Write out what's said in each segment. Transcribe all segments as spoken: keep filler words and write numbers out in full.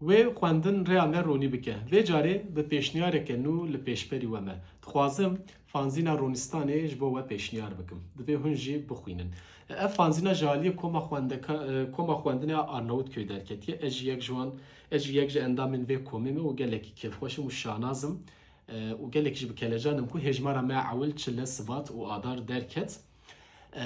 Wê xwendin rêya me ronî bike. Vê carê bi pêşniyareke nû li pêşberî we me. Dixwazim fanzîna Ronistanê ji bo we pêşniyar bikim. Divê hûn jî bixwînin. Ev fanzîna ji aliyê Koma Xwendeka-, e, Koma Xwendinê ya Arnavutköy derketiye. Ez jî yek ji wan, ez jî yek ji endamên vê komê me û gelekî kêfxweş im û şanaz im. E, û gelekî jî bi kelecan im ku hêjmara me ya ewil çil e, sibat û adar derket. E,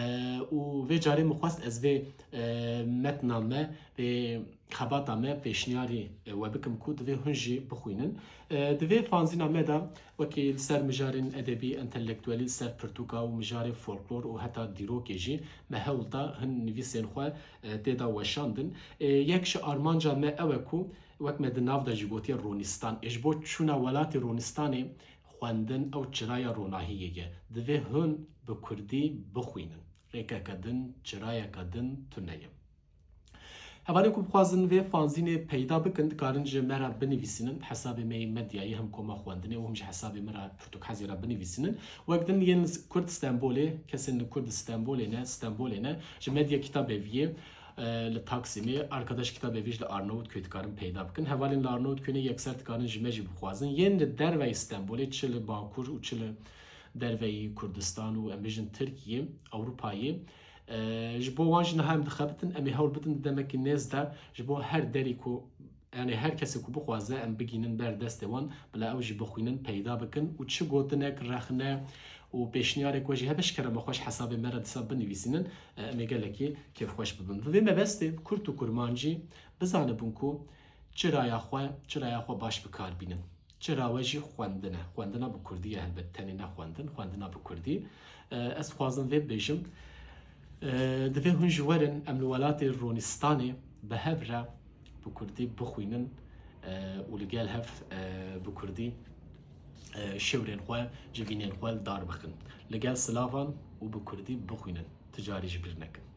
û vê carê min xwest ez vê, e, metna me, vê xebata me pêşniyarî, e, we bikim ku divê hûn jî bixwînin. E, di vê fanzîna me de wekî li ser mijarên edebî, entelektuelî, li ser pirtûka û mijarê folklor û heta dîrokê jî me hewl da hin nivîsên xwe, e, tê de weşandin. E, yek ji armanca me ew e ku wek me di nav de jî gotiye Ronistan. Ê ji bo çûna welatê Ronistanê xwendin ew çiraya ronahiyê ye. Divê hûn bi kurdî bixwînin. Rêkeke din, çirayeke din tune ye. Hevalên ku bixwazin vê fanzînê peyda bikin, dikarin ji me re binivîsînin. Hesabê me yê medyayê hem Koma Xwendinê û hem ji hesabê me re Pirtûkhezê re binivîsînin. Wek din yên li Kurd Stenbolê, kesên li Kurd Stenbolê ne, Stenbolê ne, ji Medya Kitabeviyê, e, li Taksimê, Arkadaş Kitabevî jî li Arnavutköy dikarin peyda bikin. Hevalên li Arnavutköyê yekser dikarin ji me jî bixwazin. Yên li derveyî Stenbolê, çi li Bakur û çi li derveyî Kurdistan û em bêjin Tirkiyê, Ewropayê, e, ji bo wan jî niha em dixebitin, em ê hewl bidin di demekî nêz de ji bo her derî ku, yanî her kesê ku bixwaze em bigînin ber destê wan, bila ew jî bixwînin, peyda bikin û çi gotinek, rexne û pêşniyarek we jî hebe ji kerema xwe ji hesabê me re dîsa binivîsînin, e, em ê gelekî kêfxweş bibin. Bi vê mebestê kurd û kurmancî bizanibin ku çiraya xwe, çiraya xwe baş bi kar bînin. Çira we jî xwendin e. Xwendina bi kurdî ye helbet. Tenê ne xwendin, xwendina bi kurdî. E, ez dixwazim vê bibêjim. E, divê hûn jî werin, em li welatê Ronistanê bi hev re bi kurdî bixwînin, e, û li gel hev, e, bi kurdî, e, şêwrên xwe, civînên xwe li dar bixin. Li gel silavan û bi kurdî bixwînin. Ti carî ji bîr nekin.